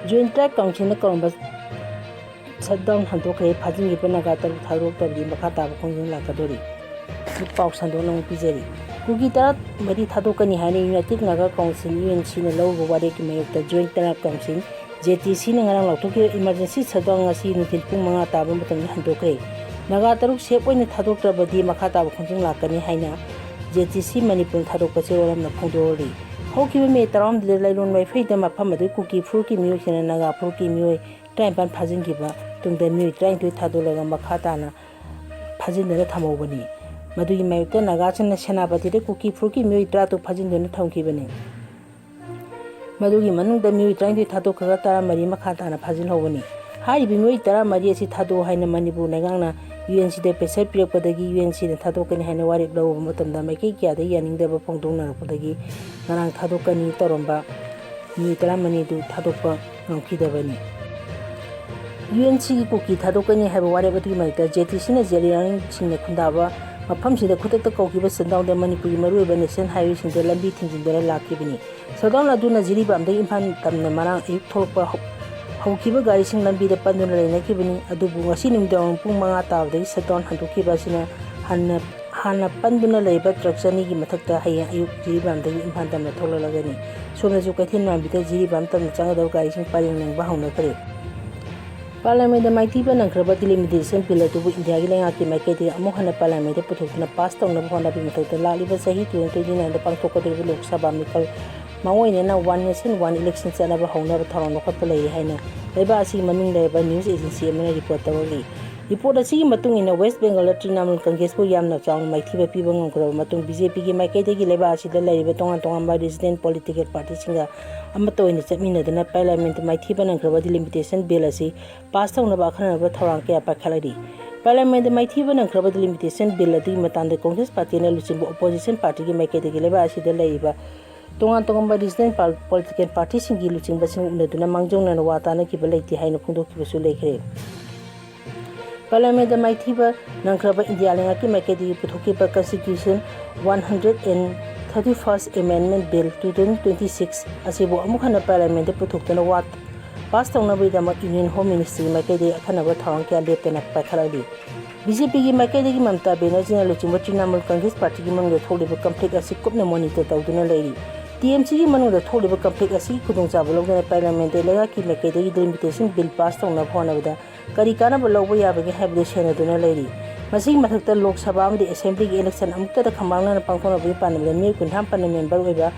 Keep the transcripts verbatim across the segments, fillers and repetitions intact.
Joint Tribes Councilꯅ ꯀꯧꯔꯝꯕ shutdown ꯍꯟꯗꯣꯛꯈ꯭ꯔꯦ꯫ ꯐꯥꯖꯤꯟꯈꯤꯕ Naga ꯇꯔꯨꯛ ꯊꯥꯗꯣꯛꯇꯕꯗꯤ ꯃꯈꯥ ꯇꯥꯕ ꯈꯣꯡꯖꯪ ꯂꯥꯛꯀꯗꯧꯔꯤ꯫ ꯄꯥꯎ ꯁꯟꯗꯣꯛꯅ ꯑꯃꯨꯛ ꯄꯤꯖꯔꯤ꯫ ꯀꯨꯀꯤ ꯇꯔꯥꯃꯔꯤ ꯊꯥꯗꯣꯛꯀꯅꯤ ꯍꯥꯏꯅ United Naga Council, UNCꯅ ꯂꯧꯔꯤꯕ ꯋꯥꯔꯦꯞꯀꯤ ꯃꯥꯌꯣꯛꯇ Joint Tribes Council, JTCꯅ ꯉꯔꯥꯡ ꯂꯥꯎꯊꯣꯛꯈꯤꯕ emergency shutdown ꯉꯁꯤ ꯅꯨꯡꯊꯤꯜ ꯄꯨꯡ ꯃꯉꯥ ꯇꯥꯕ ꯃꯇꯝꯗ ꯍꯟꯗꯣꯛꯈ꯭ꯔꯦ꯫ ꯅꯥꯒꯥ ꯇꯔꯨꯛ safe ꯑꯣꯏꯅ ꯊꯥꯗꯣꯛꯇ꯭ꯔꯕꯗꯤ ꯃꯈꯥ ꯇꯥꯕ ꯈꯣꯡꯖꯪ ꯂꯥꯛꯀꯅꯤ ꯍꯥꯏꯅ JTC ꯃꯅꯤꯄꯨꯔꯅ ꯊꯥꯗꯣꯛꯄ ꯆꯦꯔꯣꯜ ꯑꯃꯅ ꯐꯣꯡꯗꯣꯛꯂꯤ꯫ ꯍꯧꯈꯤꯕ ꯃꯦ ꯇꯔꯥꯍꯨꯝꯗꯣꯏꯗ ꯂꯩꯔꯣꯟ ꯋꯥꯏꯐꯩꯗ ꯃꯐꯝ ꯑꯗꯨꯒꯤ ꯀꯨꯀꯤ ꯐꯨꯔꯨꯞꯀꯤ ꯃꯤꯑꯣꯏꯁꯤꯡꯅ ꯅꯥꯒꯥ ꯐꯨꯔꯨꯞꯀꯤ ꯃꯤꯑꯣꯏ ꯇꯔꯥꯅꯤꯄꯥꯟ ꯐꯥꯖꯤꯟꯈꯤꯕ ꯇꯨꯡꯗ ꯃꯤꯑꯣꯏ ꯇꯔꯥꯅꯤꯊꯣꯏ ꯊꯥꯗꯣꯛꯂꯒ ꯃꯈꯥ ꯇꯥꯅ ꯐꯥꯖꯤꯟꯗꯨꯅ ꯊꯝꯍꯧꯕꯅꯤ꯫ ꯃꯗꯨꯒꯤ ꯃꯥꯌꯣꯛꯇ ꯅꯥꯒꯥꯁꯤꯡꯅ ꯁꯦꯅꯥꯄꯇꯤꯗ ꯀꯨꯀꯤ ꯐꯨꯔꯨꯞꯀꯤ ꯃꯤꯑꯣꯏ ꯇꯔꯥꯇꯔꯨꯛ ꯐꯥꯖꯤꯟꯗꯨꯅ ꯊꯝꯈꯤꯕꯅꯤ꯫ ꯃꯗꯨꯒꯤ ꯃꯅꯨꯡꯗ ꯃꯤꯑꯣꯏ ꯇꯔꯥꯅꯤꯊꯣꯏ ꯊꯥꯗꯣꯛꯈ꯭ꯔꯒ ꯇꯔꯥꯃꯔꯤ ꯃꯈꯥ ꯇꯥꯅ ꯐꯥꯖꯤꯜꯍꯧꯕꯅꯤ꯫ ꯍꯥꯏꯔꯤꯕ ꯃꯤꯑꯣꯏ ꯇꯔꯥꯃꯔꯤ ꯑꯁꯤ ꯊꯥꯗꯣꯛꯑꯣ ꯍꯥꯏꯅ ꯃꯅꯤꯄꯨꯔ ꯂꯩꯉꯥꯛꯅ UNCꯗ pressure ꯄꯤꯔꯛꯄꯗꯒꯤ UNCꯅ ꯊꯥꯗꯣꯛꯀꯅꯤ ꯍꯥꯏꯅ ꯋꯥꯔꯦꯞ ꯂꯧꯔꯨꯕ ꯃꯇꯝꯗ ꯃꯥꯏꯀꯩ ꯀꯌꯥꯗ ꯌꯥꯅꯤꯡꯗꯕ ꯐꯣꯡꯗꯣꯛꯅꯔꯛꯄꯗꯒꯤ ꯉꯔꯥꯡ ꯊꯥꯗꯣꯛꯀꯅꯤ ꯇꯧꯔꯝꯕ ꯃꯤꯑꯣꯏ ꯇꯔꯥꯃꯔꯤꯗꯨ ꯊꯥꯗꯣꯛꯄ ꯉꯝꯈꯤꯗꯕꯅꯤ꯫ UNCꯒꯤ ꯀꯨꯀꯤ ꯊꯥꯗꯣꯛꯀꯅꯤ ꯍꯥꯏꯕ ꯋꯥꯔꯦꯞ ꯑꯗꯨꯒꯤ ꯃꯥꯌꯣꯛꯇ JTCꯅ ꯖꯦꯂꯤꯌꯥꯡꯁꯤꯡꯅ ꯈꯨꯟꯗꯥꯕ ꯃꯐꯝꯁꯤꯡꯗ ꯈꯨꯗꯛꯇ ꯀꯧꯈꯤꯕ shutdownꯗ ꯃꯅꯤꯄꯨꯔꯒꯤ ꯃꯔꯨꯑꯣꯏꯕ national highwayꯁꯤꯡꯗ ꯂꯝꯕꯤ ꯊꯤꯡꯖꯤꯟꯗꯨꯅ ꯂꯥꯛꯈꯤꯕꯅꯤ꯫ Shutdown ꯑꯗꯨꯅ ꯖꯤꯔꯤꯕꯥꯝꯗꯒꯤ ꯏꯝꯐꯥꯜ ꯇꯝꯅ ꯃꯔꯥꯡ ꯑꯌꯨꯛ ꯊꯣꯛꯂꯛꯄ ꯍꯧ-, ꯍꯧꯈꯤꯕ ꯒꯥꯔꯤꯁꯤꯡ ꯂꯝꯕꯤꯗ ꯄꯟꯗꯨꯅ ꯂꯩꯅꯈꯤꯕꯅꯤ꯫ ꯑꯗꯨꯕꯨ ꯉꯁꯤ ꯅꯨꯃꯤꯗꯥꯡ ꯄꯨꯡ ꯃꯉꯥ ꯇꯥꯕꯗꯒꯤ shutdown ꯍꯟꯗꯣꯛꯈꯤꯕ ꯑꯁꯤꯅ ꯍꯟꯅ, ꯍꯥꯟꯅ ꯄꯟꯗꯨꯅ ꯂꯩꯕ truck ꯆꯅꯤꯒꯤ ꯃꯊꯛꯇ ꯍꯌꯦꯡ ꯑꯌꯨꯛ ꯖꯤꯔꯤꯕꯥꯝꯗꯒꯤ ꯏꯝꯐꯥꯜ ꯇꯝꯅ ꯊꯣꯛꯂꯛꯂꯒꯅꯤ꯫ ꯁꯣꯝꯗꯁꯨ ꯀꯩꯊꯦꯜ ꯃꯥꯟꯕꯤꯗ ꯖꯤꯔꯤꯕꯥꯝ ꯇꯝꯅ ꯆꯪꯒꯗꯕ ꯒꯥꯔꯤꯁꯤꯡ ꯄꯔꯦꯡ ꯂꯦꯡꯕ ꯍꯧꯅꯈ꯭ꯔꯦ꯫ Parliamentꯗ ꯃꯥꯏꯊꯤꯕ ꯅꯪꯈ꯭ꯔꯕ delimitation bill ꯑꯗꯨꯕꯨ ꯏꯟꯗꯤꯌꯥꯒꯤ ꯂꯩꯉꯥꯛꯀꯤ ꯃꯥꯏꯀꯩꯗꯒꯤ ꯑꯃꯨꯛ ꯍꯟꯅ Parliamentꯗ ꯄꯨꯊꯣꯛꯇꯨꯅ pass ꯇꯧꯅꯕ ꯍꯣꯠꯅꯕꯒꯤ ꯃꯊꯛꯇ ꯂꯥꯛꯂꯤꯕ ꯆꯍꯤ twenty twenty-nineꯗ ꯄꯥꯡꯊꯣꯛꯀꯗꯧꯔꯤꯕ ꯂꯣꯛ ꯁꯚꯥ ꯃꯤꯈꯜ ꯃꯥꯡꯑꯣꯏꯅꯅ One Nation One Election ꯆꯠꯅꯕ ꯍꯧꯅꯕ ꯊꯧꯔꯥꯡ ꯂꯧꯈꯠꯄ ꯂꯩꯔꯤ ꯍꯥꯏꯅ ꯂꯩꯕꯥꯛ ꯑꯁꯤꯒꯤ ꯃꯃꯤꯡ ꯂꯩꯔꯕ news agency ꯑꯃꯅ report ꯇꯧꯔꯛꯂꯤ꯫ Report ꯑꯁꯤꯒꯤ ꯃꯇꯨꯡ ꯏꯟꯅ West Bengalꯗ Trinamool Congressꯄꯨ ꯌꯥꯝꯅ ꯆꯥꯎꯅ ꯃꯥꯏꯊꯤꯕ ꯄꯤꯕ ꯉꯝꯈ꯭ꯔꯕ ꯃꯇꯨꯡ BJPꯒꯤ ꯃꯥꯏꯀꯩꯗꯒꯤ ꯂꯩꯕꯥꯛ ꯑꯁꯤꯗ ꯂꯩꯔꯤꯕ ꯇꯣꯉꯥꯟ ꯇꯣꯉꯥꯟꯕ regional political partyꯁꯤꯡꯒ ꯑꯃꯠꯇ ꯑꯣꯏꯅ ꯆꯠꯃꯤꯟꯅꯗꯨꯅ Parliamentꯇ ꯃꯥꯏꯊꯤꯕ ꯅꯪꯈ꯭ꯔꯕ delimitation bill ꯑꯁꯤ pass ꯇꯧꯅꯕ ꯑꯈꯟꯅꯕ ꯊꯧꯔꯥꯡ ꯀꯌꯥ ꯄꯥꯏꯈꯠꯂꯛꯂꯤ꯫ Parliamentꯗ ꯃꯥꯏꯊꯤꯕ ꯅꯪꯈ꯭ꯔꯕ delimitation bill ꯑꯗꯨꯒꯤ ꯃꯇꯥꯡꯗ Congress partyꯅ ꯂꯨꯆꯤꯡꯕ opposition partyꯒꯤ ꯃꯥꯏꯀꯩꯗꯒꯤ ꯂꯩꯕꯥꯛ ꯑꯁꯤꯗ ꯂꯩꯔꯤꯕ ꯇꯣꯉꯥꯟ ꯇꯣꯉꯥꯟꯕ regional political partyꯁꯤꯡꯒꯤ ꯂꯨꯆꯤꯡꯕꯁꯤꯡ ꯎꯅꯗꯨꯅ ꯃꯥꯡꯖꯧꯅꯅ ꯋꯥ ꯇꯥꯅꯈꯤꯕ ꯂꯩꯇꯦ ꯍꯥꯏꯅ ꯐꯣꯡꯗꯣꯛꯈꯤꯕꯁꯨ ꯂꯩꯈ꯭ꯔꯦ꯫ Parliamentꯗ ꯃꯥꯏꯊꯤꯕ ꯅꯪꯈ꯭ꯔꯕ ꯏꯟꯗꯤꯌꯥ ꯂꯩꯉꯥꯛꯀꯤ ꯃꯥꯏꯀꯩꯗꯒꯤ ꯄꯨꯊꯣꯛꯈꯤꯕ Constitution one hundred and thirty-first Amendment Bill two thousand twenty-six ꯑꯁꯤꯕꯨ ꯑꯃꯨꯛ ꯍꯟꯅ Parliamentꯗ ꯄꯨꯊꯣꯛꯇꯨꯅ ꯋꯥ ꯄꯥꯁ ꯇꯧꯅꯕꯒꯤꯗꯃꯛ Union Home Ministry ꯃꯥꯏꯀꯩꯗꯒꯤ ꯑꯈꯟꯅꯕ ꯊꯧꯔꯥꯡ ꯀꯌꯥ ꯂꯦꯞꯇꯅ ꯄꯥꯏꯈꯠꯂꯛꯂꯤ꯫ ꯕꯤ ꯖꯦ ꯄꯤꯒꯤ ꯃꯥꯏꯀꯩꯗꯒꯤ ꯃꯃꯇꯥ ꯕꯦꯅꯔꯖꯤꯅ ꯂꯨꯆꯤꯡꯕ ꯇ꯭ꯔꯤꯅꯥꯃꯨꯜ ꯀꯪꯒ꯭ꯔꯦꯁ ꯄꯥꯔꯇꯤꯒꯤ ꯃꯅꯨꯡꯗ ꯊꯣꯛꯂꯤꯕ ꯀꯟꯐ꯭ꯂꯤꯛ ꯑꯁꯤ ꯀꯨꯞꯅ ꯃꯣꯅꯤꯇꯔ ꯇꯧꯗꯨꯅ ꯂꯩꯔꯤ꯫ ꯇꯤ ꯑꯦꯝ ꯁꯤꯒꯤ ꯃꯅꯨꯡꯗ ꯊꯣꯛꯂꯤꯕ ꯀꯟꯐ꯭ꯂꯤꯛ ꯑꯁꯤꯒꯤ ꯈꯨꯗꯣꯡꯆꯥꯕ ꯂꯧꯗꯨꯅ ꯄꯥꯔꯂꯤꯌꯥꯃꯦꯟꯠꯇ ꯂꯩꯉꯥꯛꯀꯤ ꯃꯥꯏꯀꯩꯗꯒꯤ ꯗꯤꯂꯤꯃꯤꯇꯦꯁꯟ ꯕꯤꯜ ꯄꯥꯁ ꯇꯧꯅꯕ ꯍꯣꯠꯅꯕꯗ ꯀꯔꯤ ꯀꯥꯟꯅꯕ ꯂꯧꯕ ꯌꯥꯕꯒꯦ ꯍꯥꯏꯕꯗꯨ ꯁꯦꯟꯅꯗꯨꯅ ꯂꯩꯔꯤ꯫ ꯃꯁꯤꯒꯤ ꯃꯊꯛꯇ ꯂꯣꯛ ꯁꯚꯥ ꯑꯃꯗꯤ ꯑꯦꯁꯦꯝꯕ꯭ꯂꯤꯒꯤ ꯏꯂꯦꯛꯁꯟ ꯑꯃꯨꯛꯇꯗ ꯈꯝꯕꯥꯡꯅꯅ ꯄꯥꯡꯊꯣꯛꯅꯕꯒꯤ ꯄꯥꯟꯗꯝꯗ ꯃꯤꯑꯣꯏ ꯀꯨꯟꯊ꯭ꯔꯥ ꯃꯥꯄꯟꯅ ꯃꯦꯝꯕꯔ ꯑꯣꯏꯕ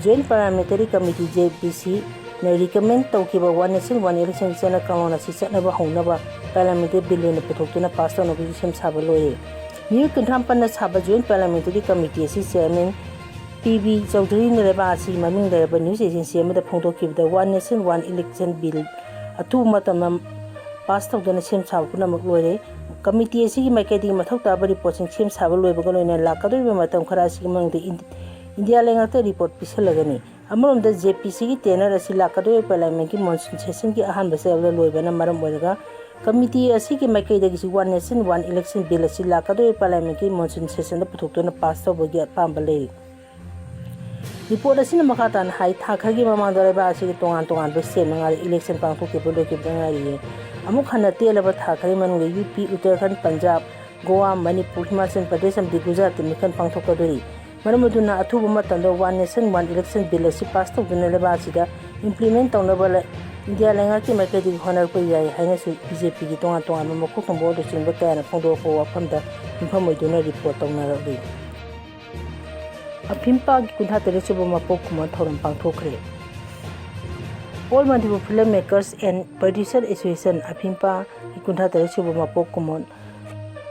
Joint Parliamentary Committee, J P C, ꯅ ꯔꯤꯀꯃꯦꯟ ꯇꯧꯈꯤꯕ One Nation One Election ꯆꯠꯅ ꯀꯥꯡꯂꯣꯟ ꯑꯁꯤ ꯆꯠꯅꯕ ꯍꯧꯅꯕ ꯄꯥꯔꯂꯤꯌꯥꯃꯦꯟꯠꯇ ꯕꯤꯜ ꯑꯣꯏꯅ ꯄꯨꯊꯣꯛꯇꯨꯅ ꯄꯥꯁ ꯇꯧꯅꯕꯒꯤ ꯁꯦꯝ ꯁꯥꯕ ꯂꯣꯏꯔꯦ꯫ ꯃꯤꯑꯣꯏ ꯀꯨꯟꯊ꯭ꯔꯥ ꯃꯥꯄꯟꯅ ꯁꯥꯕ Joint Parliamentary Committee ꯑꯁꯤ ꯆꯤꯌꯔꯃꯦꯟ ꯄꯤ ꯕꯤ ꯆꯧꯙꯨꯔꯤꯅ ꯂꯩꯕꯥꯛ ꯑꯁꯤꯒꯤ ꯃꯃꯤꯡ ꯂꯩꯔꯕ ꯅ꯭ꯌꯨꯁ ꯑꯦꯖꯦꯟꯁꯤ ꯑꯃꯗ ꯐꯣꯡꯗꯣꯛꯈꯤꯕꯗ One Nation One Election bill ꯑꯊꯨꯕ ꯃꯇꯝꯗ ꯄꯥꯁ ꯇꯧꯗꯨꯅ ꯁꯦꯝ ꯁꯥꯕ ꯄꯨꯝꯅꯃꯛ ꯂꯣꯏꯔꯦ꯫ ꯀꯃꯤꯇꯤ ꯑꯁꯤꯒꯤ ꯃꯥꯏꯀꯩꯗꯒꯤ ꯃꯊꯧ ꯇꯥꯕ ꯔꯤꯄꯣꯔꯠꯁꯤꯡ ꯁꯦꯝ ꯁꯥꯕ ꯂꯣꯏꯕꯒ ꯂꯣꯏꯅꯅ ꯂꯥꯛꯀꯗꯧꯔꯤꯕ ꯃꯇꯝ ꯈꯔ ꯑꯁꯤꯒꯤ ꯃꯅꯨꯡꯗ ꯏꯟ-, ꯏꯟꯗꯤꯌꯥ ꯂꯩꯉꯥꯛꯇ ꯔꯤꯄꯣꯔꯠ ꯄꯤꯁꯤꯜꯂꯒꯅꯤ꯫ ꯑꯃꯔꯣꯝꯗ J P C ꯒꯤ ꯇꯦꯅꯔ ꯑꯁꯤ ꯂꯥꯛꯀꯗꯧꯔꯤꯕ ꯄꯥꯔꯂꯤꯌꯥꯃꯦꯟꯠꯀꯤ ꯃꯣꯟꯁꯨꯟ ꯁꯦꯁꯟꯒꯤ ꯑꯍꯥꯟꯕ ꯆꯌꯣꯜꯗ ꯂꯣꯏꯕꯅ ꯃꯔꯝ ꯑꯣꯏꯔꯒ ꯀꯃꯤꯇꯤ ꯑꯁꯤꯒꯤ ꯃꯥꯏꯀꯩꯗꯒꯤꯁꯨ One Nation One Election bill ꯑꯁꯤ ꯂꯥꯛꯀꯗꯧꯔꯤꯕ ꯄꯥꯔꯂꯤꯌꯥꯃꯦꯟꯠꯀꯤ ꯃꯣꯟꯁꯨꯟ ꯁꯦꯁꯟꯗ ꯄꯨꯊꯣꯛꯇꯨꯅ ꯄꯥꯁ ꯇꯧꯕꯒꯤ ꯑꯄꯥꯝꯕ ꯂꯩꯔꯤ꯫ ꯔꯤꯄꯣꯔꯠ ꯑꯁꯤꯅ ꯃꯈꯥ ꯇꯥꯅ ꯍꯥꯏ, ꯊꯥ ꯈꯔꯒꯤ ꯃꯃꯥꯡꯗ ꯂꯩꯕꯥꯛ ꯑꯁꯤꯒꯤ ꯇꯣꯉꯥꯟ ꯇꯣꯉꯥꯟꯕ ꯁ꯭ꯇꯦꯠ ꯃꯉꯥꯗ ꯏꯂꯦꯛꯁꯟ ꯄꯥꯡꯊꯣꯛꯈꯤꯕ ꯂꯣꯏꯈꯤꯕꯗ ꯉꯥꯏꯔꯤꯌꯦ꯫ ꯑꯃꯨꯛ ꯍꯟꯅ ꯇꯦꯜꯂꯕ ꯊꯥ ꯈꯔꯒꯤ ꯃꯅꯨꯡꯗ ꯌꯨ ꯄꯤ, ꯎꯠꯇꯔꯈꯟꯗ, ꯄꯟꯖꯥꯕ, ꯒꯣꯋꯥ, ꯃꯅꯤꯄꯨꯔ, ꯍꯤꯃꯥꯆꯜ ꯄ꯭ꯔꯗꯦꯁ ꯑꯃꯗꯤ ꯒꯨꯖꯔꯥꯠꯇ ꯃꯤꯈꯜ ꯄꯥꯡꯊꯣꯛꯀꯗꯣꯔꯤ꯫ ꯃꯔꯝ ꯑꯗꯨꯅ ꯑꯊꯨꯕ ꯃꯇꯝꯗ One Nation One Election bill ꯑꯁꯤ ꯄꯥꯁ ꯇꯧꯗꯨꯅ ꯂꯩꯕꯥꯛ ꯑꯁꯤꯗ ꯏꯝꯄ꯭ꯂꯤꯃꯦꯟꯠ ꯇꯧꯅꯕ ꯂꯩ-, ꯏꯟꯗꯤꯌꯥ ꯂꯩꯉꯥꯛꯀꯤ ꯃꯥꯏꯀꯩꯗꯒꯤ ꯍꯣꯠꯅꯔꯛꯄ ꯌꯥꯏ ꯍꯥꯏꯅꯁꯨ ꯕꯤ ꯖꯦ ꯄꯤꯒꯤ ꯇꯣꯉꯥꯟ ꯇꯣꯉꯥꯟꯕ ꯃꯀꯣꯛ ꯊꯣꯡꯕ ꯂꯨꯆꯤꯡꯕ ꯀꯌꯥꯅ ꯐꯣꯡꯗꯣꯔꯛꯄ ꯋꯥꯐꯝꯗ ꯌꯨꯝꯐꯝ ꯑꯣꯏꯗꯨꯅ ꯔꯤꯄꯣꯔꯠ ꯇꯧꯅꯔꯛꯂꯤ꯫ ꯑꯐꯤꯝꯄꯥꯒꯤ ꯀꯨꯟꯊ꯭ꯔꯥ ꯇꯔꯦꯠ ꯁꯨꯕ ꯃꯄꯣꯛ ꯀꯨꯝꯑꯣꯟ ꯊꯧꯔꯝ ꯄꯥꯡꯊꯣꯛꯈ꯭ꯔꯦ꯫ All Manipur Film Makers and Producer Association, ꯑꯐꯤꯝꯄꯥꯒꯤ ꯀꯨꯟꯊ꯭ꯔꯥ ꯇꯔꯦꯠ ꯁꯨꯕ ꯃꯄꯣꯛ ꯀꯨꯝꯑꯣꯟ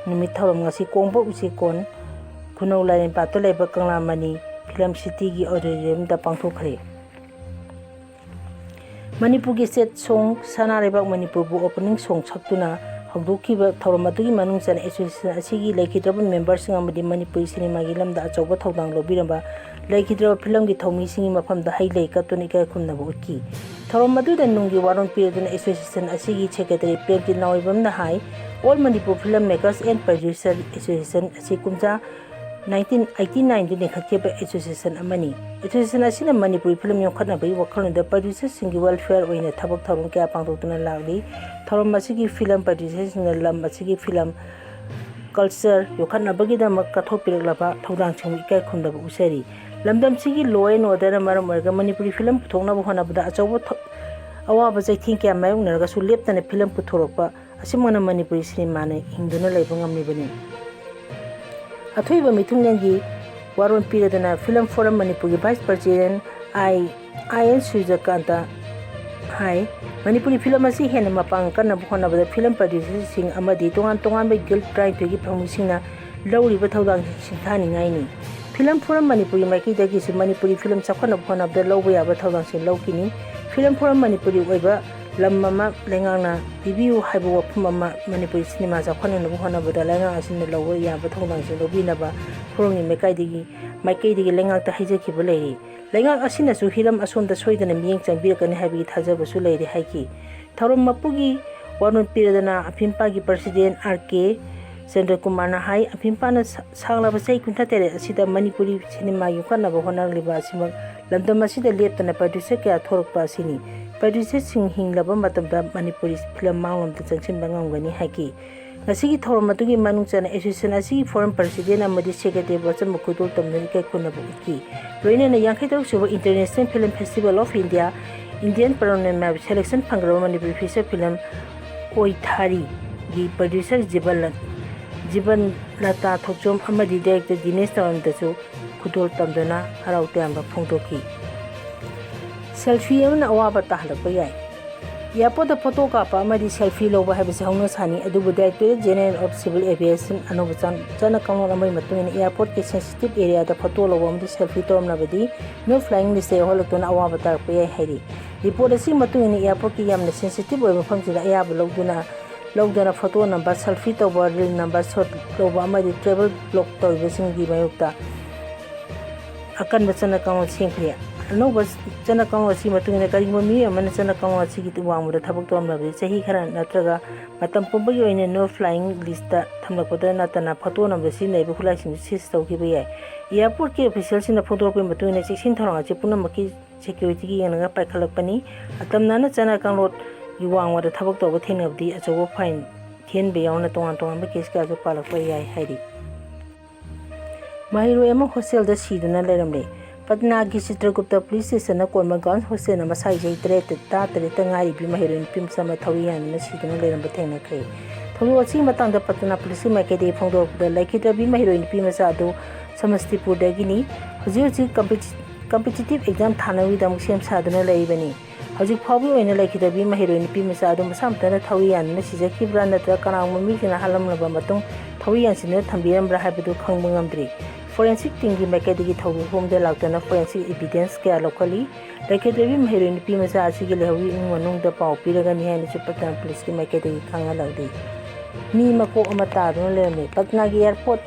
ꯅꯨꯃꯤꯠ ꯊꯧꯔꯝ ꯉꯁꯤ ꯀꯣꯡꯕ ꯎꯆꯦꯛꯀꯣꯟ ꯈꯨꯅꯧ ꯂꯥꯏꯔꯦꯝꯄꯥꯠꯇ ꯂꯩꯕ ꯀꯪꯂꯥꯃꯅꯤ ꯐꯤꯂꯝ ꯁꯤꯇꯤꯒꯤ ꯑꯣꯗꯤꯇꯣꯔꯤꯌꯝꯗ ꯄꯥꯡꯊꯣꯛꯈ꯭ꯔꯦ꯫ ꯃꯅꯤꯄꯨꯔꯒꯤ ꯁ꯭ꯇꯦꯠ ꯁꯣꯡ ꯁꯅꯥ ꯂꯩꯕꯥꯛ ꯃꯅꯤꯄꯨꯔꯕꯨ ꯑꯣꯄꯅꯤꯡ ꯁꯣꯡ ꯁꯛꯇꯨꯅ ꯍꯧꯗꯣꯛꯈꯤꯕ ꯊꯧꯔꯝ ꯑꯗꯨꯒꯤ ꯃꯅꯨꯡ ꯆꯟꯅ ꯑꯦꯁꯣꯁꯤꯌꯦꯁꯟ ꯑꯁꯤꯒꯤ ꯂꯩꯈꯤꯗ꯭ꯔꯕ ꯃꯦꯝꯕꯔꯁꯤꯡ ꯑꯃꯗꯤ ꯃꯅꯤꯄꯨꯔꯤ ꯁꯤꯅꯦꯃꯥꯒꯤ ꯂꯝꯗ ꯑꯆꯧꯕ ꯊꯧꯗꯥꯡ ꯂꯧꯕꯤꯔꯝꯕ ꯂꯩꯈꯤꯗ꯭ꯔꯕ ꯐꯤꯂꯝꯒꯤ ꯊꯧꯃꯤꯁꯤꯡꯒꯤ ꯃꯐꯝꯗ ꯍꯩ ꯂꯩ ꯀꯠꯇꯨꯅ ꯏꯀꯥꯏ ꯈꯨꯝꯅꯕ ꯎꯠꯈꯤ꯫ ꯊꯧꯔꯝ ꯑꯗꯨꯗ ꯅꯨꯡꯒꯤ ꯋꯥꯔꯣꯜ ꯄꯤꯔꯗꯨꯅ ꯑꯦꯁꯣꯁꯤꯌꯦꯁꯟ ꯑꯁꯤꯒꯤ secretary Premjit ꯅꯥꯎꯔꯤꯕꯝꯅ high, All Manipur Film Makers and Producer Association ꯑꯁꯤ ꯀꯨꯝꯖꯥ ꯅꯥꯏꯟꯇꯤꯟ ꯑꯩꯠꯇꯤ ꯅꯥꯏꯟꯗ ꯂꯤꯡꯈꯠꯈꯤꯕ ꯑꯦꯁꯣꯁꯤꯌꯦꯁꯟ ꯑꯃꯅꯤ꯫ ꯑꯦꯁꯣꯁꯤꯌꯦꯁꯟ ꯑꯁꯤꯅ ꯃꯅꯤꯄꯨꯔꯤ ꯐꯤꯂꯝ ꯌꯣꯛꯈꯠꯅꯕꯒꯤ ꯋꯥꯈꯜꯂꯣꯟꯗ ꯄ꯭ꯔꯗ꯭ꯌꯨꯁꯔꯁꯤꯡꯒꯤ ꯋꯦꯜꯐꯤꯌꯔ ꯑꯣꯏꯅ ꯊꯕꯛ ꯊꯧꯔꯝ ꯀꯌꯥ ꯄꯥꯡꯊꯣꯛꯇꯨꯅ ꯂꯥꯛꯂꯤ꯫ ꯊꯧꯔꯝ ꯑꯁꯤꯒꯤ ꯐꯤꯂꯝ ꯄ꯭ꯔꯗ꯭ꯌꯨꯁꯔꯁꯤꯡꯅ ꯂꯝ ꯑꯁꯤꯒꯤ ꯐꯤꯂꯝ ꯀꯜꯆꯔ ꯌꯣꯛꯈꯠꯅꯕꯒꯤꯗꯃꯛ ꯀꯠꯊꯣꯛꯄꯤꯔꯛꯂꯕ ꯊꯧꯗꯥꯡꯁꯤꯡꯕꯨ ꯏꯀꯥꯏ ꯈꯨꯝꯅꯕ ꯎꯠꯆꯔꯤ꯫ ꯂꯝꯗꯝꯁꯤꯒꯤ law and orderꯅ ꯃꯔꯝ ꯑꯣꯏꯔꯒ ꯃꯅꯤꯄꯨꯔꯤ ꯐꯤꯂꯝ ꯄꯨꯊꯣꯛꯅꯕ ꯍꯣꯠꯅꯕꯗ ꯑꯆꯧꯕ ꯊ-, ꯑꯋꯥꯕ ꯆꯩꯊꯦꯡ ꯀꯌꯥ ꯃꯥꯌꯣꯛꯅꯔꯒꯁꯨ ꯂꯦꯞꯇꯅ ꯐꯤꯂꯝ ꯄꯨꯊꯣꯔꯛꯄ ꯑꯁꯤꯃꯛꯅ ꯃꯅꯤꯄꯨꯔꯤ ꯁꯤꯅꯦꯃꯥꯅ ꯍꯤꯡꯗꯨꯅ ꯂꯩꯕ ꯉꯝꯂꯤꯕꯅꯤ꯫ ꯑꯊꯣꯏꯕ ꯃꯤꯊꯨꯡꯂꯦꯟꯒꯤ ꯋꯥꯔꯣꯜ ꯄꯤꯔꯗꯨꯅ ꯐꯤꯂꯝ ꯐꯣꯔꯝ ꯃꯅꯤꯄꯨꯔꯒꯤ vice president I, I N Surjakanta ꯍꯥꯏ, ꯃꯅꯤꯄꯨꯔꯤ ꯐꯤꯂꯝ ꯑꯁꯤ ꯍꯦꯟꯅ ꯃꯄꯥꯡꯒꯜ ꯀꯟꯅꯕ ꯍꯣꯠꯅꯕꯗ ꯐꯤꯂꯝ ꯄ꯭ꯔꯗ꯭ꯌꯨꯁꯔꯁꯤꯡ ꯑꯃꯗꯤ ꯇꯣꯉꯥꯟ ꯇꯣꯉꯥꯟꯕ ꯒꯤꯜ ꯇꯔꯥꯅꯤꯊꯣꯏꯒꯤ ꯐꯥꯃꯨꯡꯁꯤꯡꯅ ꯂꯧꯔꯤꯕ ꯊꯧꯗꯥꯡꯁꯤꯡ ꯁꯤꯡꯊꯥꯅꯤꯡꯉꯥꯏꯅꯤ꯫ ꯐꯤꯂꯝ ꯐꯣꯔꯝ ꯃꯅꯤꯄꯨꯔꯒꯤ ꯃꯥꯏꯀꯩꯗꯒꯤꯁꯨ ꯃꯅꯤꯄꯨꯔꯤ ꯐꯤꯂꯝ ꯆꯥꯎꯈꯠꯅꯕ ꯍꯣꯠꯅꯕꯗ ꯂꯧꯕ ꯌꯥꯕ ꯊꯧꯗꯥꯡꯁꯤꯡ ꯂꯧꯈꯤꯅꯤ꯫ ꯐꯤꯂꯝ ꯐꯣꯔꯝ ꯃꯅꯤꯄꯨꯔꯒꯤ ꯑꯣꯏꯕ ꯂꯝ ꯑꯃ ꯂꯩꯉꯥꯛꯅ ꯄꯤꯕꯤꯌꯨ ꯍꯥꯏꯕ ꯋꯥꯐꯝ ꯑꯃ ꯃꯅꯤꯄꯨꯔꯤ ꯁꯤꯅꯦꯃꯥ ꯆꯥꯎꯈꯠꯅꯅꯕ ꯍꯣꯠꯅꯕꯗ ꯂꯩꯉꯥꯛ ꯑꯁꯤꯅ ꯂꯧꯕ ꯌꯥꯕ ꯊꯧꯗꯥꯡꯁꯤꯡ ꯂꯧꯕꯤꯅꯕ ꯐꯣꯔꯝꯒꯤ ꯃꯥꯏꯀꯩꯗꯒꯤ, ꯃꯥꯏꯀꯩꯗꯒꯤ ꯂꯩꯉꯥꯛꯇ ꯍꯥꯏꯖꯈꯤꯕ ꯂꯩꯔꯤ꯫ ꯂꯩꯉꯥꯛ ꯑꯁꯤꯅꯁꯨ ꯍꯤꯔꯝ ꯑꯁꯣꯝꯗ ꯁꯣꯏꯗꯅ ꯃꯤꯠꯌꯦꯡ ꯆꯪꯕꯤꯔꯛꯀꯅꯤ ꯍꯥꯏꯕꯒꯤ ꯊꯥꯖꯕꯁꯨ ꯂꯩꯔꯦ ꯍꯥꯏꯈꯤ꯫ ꯊꯧꯔꯝ ꯃꯄꯨꯒꯤ ꯋꯥꯔꯣꯜ ꯄꯤꯔꯗꯨꯅ ꯑꯐꯤꯝꯄꯥꯒꯤ ꯄ꯭ꯔꯁꯤꯗꯦꯟ ꯑꯥꯔ ꯀꯦ ꯆꯟꯗ꯭ꯔꯀꯨꯃꯥꯔꯅ ꯍꯥꯏ, ꯑꯐꯤꯝꯄꯥꯅ ꯁꯥ-, ꯁꯥꯡꯂꯕ ꯆꯍꯤ ꯀꯨꯟꯊ꯭ꯔꯥ ꯇꯔꯦꯠ ꯑꯁꯤꯗ ꯃꯅꯤꯄꯨꯔꯤ ꯁꯤꯅꯦꯃꯥ ꯌꯣꯛꯈꯠꯅꯕ ꯍꯣꯠꯅꯔꯛꯂꯤꯕ ꯑꯁꯤꯃꯛ ꯂꯝꯗꯝ ꯑꯁꯤꯗ ꯂꯦꯞꯇꯅ ꯄ꯭ꯔꯗ꯭ꯌꯨꯁꯔ ꯀꯌꯥ ꯊꯣꯔꯛꯄ ꯑꯁꯤꯅꯤ꯫ ꯄ꯭ꯔꯗ꯭ꯌꯨꯁꯔꯁꯤꯡ ꯍꯤꯡꯂꯕ ꯃꯇꯝꯗ ꯃꯅꯤꯄꯨꯔꯤ ꯐꯤꯂꯝ ꯃꯥꯡꯂꯣꯝꯗ ꯆꯪꯁꯤꯟꯕ ꯉꯝꯒꯅꯤ ꯍꯥꯏꯈꯤ꯫ ꯉꯁꯤꯒꯤ ꯊꯧꯔꯝ ꯑꯗꯨꯒꯤ ꯃꯅꯨꯡ ꯆꯟꯅ ꯑꯦꯁꯣꯁꯤꯌꯦꯁꯟ ꯑꯁꯤꯒꯤ ꯐꯣꯔꯝ ꯄ꯭ꯔꯁꯤꯗꯦꯟ ꯑꯃꯗꯤ ꯁꯦꯀ꯭ꯔꯦꯇꯔꯤꯕꯨ ꯑꯆꯝꯕ ꯈꯨꯗꯣꯜ ꯇꯝꯗꯨꯅ ꯏꯀꯥꯏ ꯈꯨꯝꯅꯕ ꯎꯠꯈꯤ꯫ ꯂꯣꯏꯅꯅ ꯌꯥꯡꯈꯩ ꯇꯔꯨꯛ ꯁꯨꯕ International Film Festival of India Indian Panorama selection ꯐꯪꯈ꯭ꯔꯕ Manipuri feature film ꯑꯣꯏ ꯊꯥꯔꯤꯒꯤ ꯄ꯭ꯔꯗ꯭ꯌꯨꯁꯔ ꯖꯤꯕꯟ ꯂ-, ꯖꯤꯕꯟ ꯂꯇꯥ ꯊꯣꯛꯆꯣꯝ ꯑꯃꯗꯤ ꯗꯥꯏꯔꯦꯛꯇꯔ ꯗꯤꯅꯦꯁ ꯇꯥꯋꯟꯗꯁꯨ ꯈꯨꯗꯣꯜ ꯇꯝꯗꯨꯅ ꯍꯔꯥꯎ ꯇꯌꯥꯝꯕ ꯐꯣꯡꯗꯣꯛꯈꯤ꯫ ꯁꯦꯜꯐꯤ ꯑꯃꯅ ꯑꯋꯥꯕ ꯇꯥꯍꯜꯂꯛꯄ ꯌꯥꯏ꯫ ꯑꯦꯌꯥꯔꯄꯣꯔꯠꯇ ꯐꯣꯇꯣ ꯀꯥꯞꯄ ꯑꯃꯗꯤ ꯁꯦꯜꯐꯤ ꯂꯧꯕ ꯍꯥꯏꯕꯁꯤ ꯍꯧꯅ ꯁꯥꯅꯤ, ꯑꯗꯨꯕꯨ Directorate General of Civil Aviation ꯑꯅꯧꯕ ꯆꯥꯟ-, ꯆꯠꯅ ꯀꯥꯡꯂꯣꯟ ꯑꯃꯒꯤ ꯃꯇꯨꯡ ꯏꯟꯅ ꯑꯦꯌꯥꯔꯄꯣꯔꯠꯀꯤ ꯁꯦꯟꯁꯤꯇꯤꯞ ꯑꯦꯔꯤꯌꯥꯗ ꯐꯣꯇꯣ ꯂꯧꯕ ꯑꯃꯗꯤ ꯁꯦꯜꯐꯤ ꯇꯧꯔꯝꯂꯕꯗꯤ ꯅꯣ ꯐ꯭ꯂꯥꯏꯌꯤꯡ ꯂꯤꯁꯇ ꯌꯥꯎꯍꯜꯂꯛꯇꯨꯅ ꯑꯋꯥꯕ ꯇꯥꯔꯛꯄ ꯌꯥꯏ ꯍꯥꯏꯔꯤ꯫ ꯔꯤꯄꯣꯔꯠ ꯑꯁꯤꯒꯤ ꯃꯇꯨꯡ ꯏꯟꯅ ꯑꯦꯌꯥꯔꯄꯣꯔꯠꯀꯤ ꯌꯥꯝꯅ ꯁꯦꯟꯁꯤꯇꯤꯞ ꯑꯣꯏꯕ ꯃꯐꯝꯁꯤꯡꯗ ꯑꯌꯥꯕ ꯂꯧꯗꯨꯅ, ꯂꯧꯗꯅ ꯐꯣꯇꯣ ꯅꯝꯕ, ꯁꯦꯜꯐꯤ ꯇꯧꯕ, ꯔꯤꯜ ꯅꯝꯕ, ꯁꯣꯠ ꯂꯧꯕ ꯑꯃꯗꯤ ꯇ꯭ꯔꯦꯚꯦꯜ ꯕ꯭ꯂꯣꯛ ꯇꯧꯔꯤꯕꯁꯤꯡꯒꯤ ꯃꯥꯌꯣꯛꯇ ꯑꯀꯟꯕ ꯆꯠꯅ ꯀꯥꯡꯂꯣꯟ ꯁꯦꯝꯈ꯭ꯔꯦ꯫ ꯑꯅꯧꯕ ꯆꯠꯅ ꯀꯥꯡꯂꯣꯟ ꯑꯁꯤꯒꯤ ꯃꯇꯨꯡ ꯏꯟꯅ, ꯀꯔꯤꯒꯨꯝꯕ ꯃꯤꯑꯣꯏ ꯑꯃꯅ ꯆꯠꯅ ꯀꯥꯡꯂꯣꯟ ꯑꯁꯤꯒꯤ ꯋꯥꯡꯃꯗ ꯊꯕꯛ ꯇꯧꯔꯝꯂꯕꯗꯤ, ꯆꯍꯤ ꯈꯔ ꯅꯠꯇ꯭ꯔꯒ ꯃꯇꯝ ꯄꯨꯝꯕꯒꯤ ꯑꯣꯏꯅ no flying list ꯊꯝꯂꯛꯄꯗ ꯅꯠꯇꯅ ꯐꯣꯇꯣ ꯅꯝꯕꯗ ꯁꯤꯖꯤꯟꯅꯔꯤꯕ ꯈꯨꯠꯂꯥꯏꯁꯤꯡꯗꯨ seize ꯇꯧꯈꯤꯕ ꯌꯥꯏ꯫ Airport ꯀꯤ official ꯁꯤꯡꯅ ꯐꯣꯡꯗꯣꯔꯛꯄꯒꯤ ꯃꯇꯨꯡ ꯏꯟꯅ, ꯆꯦꯛꯁꯤꯟ ꯊꯧꯔꯥꯡ ꯑꯁꯤ ꯄꯨꯝꯅꯃꯛꯀꯤ security ꯒꯤ ꯌꯦꯡꯂꯒ ꯄꯥꯏꯈꯠꯂꯛꯄꯅꯤ꯫ ꯑꯇꯝꯅꯅ ꯆꯠꯅ ꯀꯥꯡꯂꯣꯟꯒꯤ ꯋꯥꯡꯃꯗ ꯊꯕꯛ ꯇꯧꯕ ꯊꯦꯡꯅꯕꯗꯤ ꯑꯆꯧꯕ fine ꯊꯤꯍꯟꯕ ꯌꯥꯎꯅ ꯇꯣꯉꯥꯟ ꯇꯣꯉꯥꯟꯕ case ꯀꯌꯥꯁꯨ ꯄꯥꯜꯂꯛꯄ ꯌꯥꯏ ꯍꯥꯏꯔꯤ꯫ ꯃꯍꯩꯔꯣꯏ ꯑꯃ hostel ꯗ ꯁꯤꯗꯨꯅ ꯂꯩꯔꯝꯂꯦ꯫ ꯄꯠꯅꯥꯒꯤ ꯆꯤꯇ꯭ꯔꯒꯨꯞꯇ police station ꯅ ꯀꯣꯟꯕ girls hostel ꯅ ꯃꯁꯥꯒꯤ ꯆꯍꯤ ꯇꯔꯦꯠ, ꯇꯔꯥꯇꯔꯦꯠꯇ ꯉꯥꯏꯔꯤꯕꯤ ꯃꯍꯩꯔꯣꯏ ꯅꯨꯄꯤ ꯃꯆꯥ ꯑꯃ ꯊꯧꯔꯤ ꯌꯥꯟꯗꯨꯅ ꯁꯤꯗꯨꯅ ꯂꯩꯔꯝꯕ ꯊꯦꯡꯅꯈ꯭ꯔꯦ꯫ ꯊꯧꯗꯣꯛ ꯑꯁꯤꯒꯤ ꯃꯇꯥꯡꯗ ꯄꯠꯅꯥ police ꯀꯤ ꯃꯥꯏꯀꯩꯗꯒꯤ ꯐꯣꯡꯗꯣꯔꯛꯄꯗ, ꯂꯩꯈꯤꯗ꯭ꯔꯕꯤ ꯃꯍꯩꯔꯣꯏ ꯅꯨꯄꯤ ꯃꯆꯥ ꯑꯗꯨ ꯁꯃꯁꯇꯤꯄꯨꯔꯗꯒꯤꯅꯤ꯫ ꯍꯧꯖꯤꯛ ꯍꯧꯖꯤꯛ competi-, competitive exam ꯊꯥꯅꯕꯒꯤꯗꯃꯛ ꯁꯦꯝ ꯁꯥꯗꯨꯅ ꯂꯩꯔꯤꯕꯅꯤ꯫ ꯍꯧꯖꯤꯛ ꯐꯥꯎꯕꯒꯤ ꯑꯣꯏꯅ ꯂꯩꯈꯤꯗ꯭ꯔꯕꯤ ꯃꯍꯩꯔꯣꯏ ꯅꯨꯄꯤ ꯃꯆꯥ ꯑꯗꯨ ꯃꯁꯥ ꯃꯊꯟꯇ ꯊꯧꯔꯤ ꯌꯥꯟꯗꯨꯅ ꯁꯤꯖꯈꯤꯕ꯭ꯔꯥ, ꯅꯠꯇ꯭ꯔꯒ ꯀꯅꯥꯒꯨꯝꯕ ꯃꯤꯁꯤꯡꯅ ꯍꯥꯠꯂꯝꯂꯕ ꯃꯇꯨꯡ ꯊꯧꯔꯤ ꯌꯥꯟꯁꯤꯟꯗꯨꯅ ꯊꯝꯕꯤꯔꯝꯕ꯭ꯔꯥ ꯍꯥꯏꯕꯗꯨ ꯈꯪꯕ ꯉꯝꯗ꯭ꯔꯤ꯫ Forensic team ꯒꯤ ꯃꯥꯏꯀꯩꯗꯒꯤ ꯊꯧꯗꯣꯛ ꯊꯣꯛꯐꯝꯗ ꯂꯥꯛꯇꯨꯅ forensic evidence ꯀꯌꯥ ꯂꯧꯈꯠꯂꯤ꯫ ꯂꯩꯈꯤꯗ꯭ꯔꯕꯤ ꯃꯍꯩꯔꯣꯏ ꯅꯨꯄꯤ ꯃꯆꯥ ꯑꯁꯤꯒꯤ ꯂꯩꯍꯧꯔꯤ ꯏꯃꯨꯡ ꯃꯅꯨꯡꯗ ꯄꯥꯎ ꯄꯤꯔꯒꯅꯤ ꯍꯥꯏꯅꯁꯨ ꯄꯠꯅꯥ police ꯀꯤ ꯃꯥꯏꯀꯩꯗꯒꯤ ꯈꯪꯍꯜꯂꯛꯂꯤ꯫ ꯃꯤ ꯃꯀꯣꯛ ꯑꯃ ꯇꯥꯗꯨꯅ ꯂꯩꯔꯝꯃꯤ꯫ ꯄꯠꯅꯥꯒꯤ airport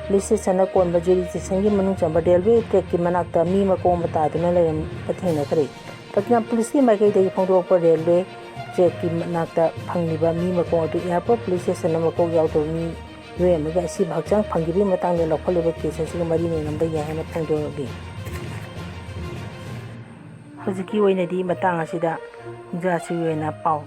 police station ꯅ ꯀꯣꯟꯕ jurisdiction ꯒꯤ ꯃꯅꯨꯡ ꯆꯟꯕ railway track ꯀꯤ ꯃꯅꯥꯛꯇ ꯃꯤ ꯃꯀꯣꯛ ꯑꯃ ꯇꯥꯗꯨꯅ ꯂꯩꯔꯝꯕ ꯊꯦꯡꯅꯈ꯭ꯔꯦ꯫ ꯄꯠꯅꯥ police ꯀꯤ ꯃꯥꯏꯀꯩꯗꯒꯤ ꯐꯣꯡꯗꯣꯔꯛꯄ railway track ꯀꯤ ꯃꯅꯥꯛꯇ ꯐꯪꯂꯤꯕ ꯃꯤ ꯃꯀꯣꯛ ꯑꯗꯨ airport police station ꯅ ꯃꯀꯣꯛ ꯌꯥꯎꯗꯕ ꯃꯤꯑꯣꯏ ꯑꯃꯒꯤ ꯑꯁꯤꯕ ꯍꯛꯆꯥꯡ ꯐꯪꯈꯤꯕꯒꯤ ꯃꯇꯥꯡꯗ ꯂꯧꯈꯠꯂꯤꯕ case ꯑꯁꯤꯒ ꯃꯔꯤ ꯂꯩꯅꯕ ꯌꯥꯏ ꯍꯥꯏꯅ ꯐꯣꯡꯗꯣꯔꯛꯂꯤ꯫ ꯍꯧꯖꯤꯛꯀꯤ ꯑꯣꯏꯅꯗꯤ ꯃꯇꯥꯡ ꯑꯁꯤꯗ ꯈꯣꯡꯖꯥꯁꯤꯒꯤ ꯑꯣꯏꯅ ꯄꯥꯎ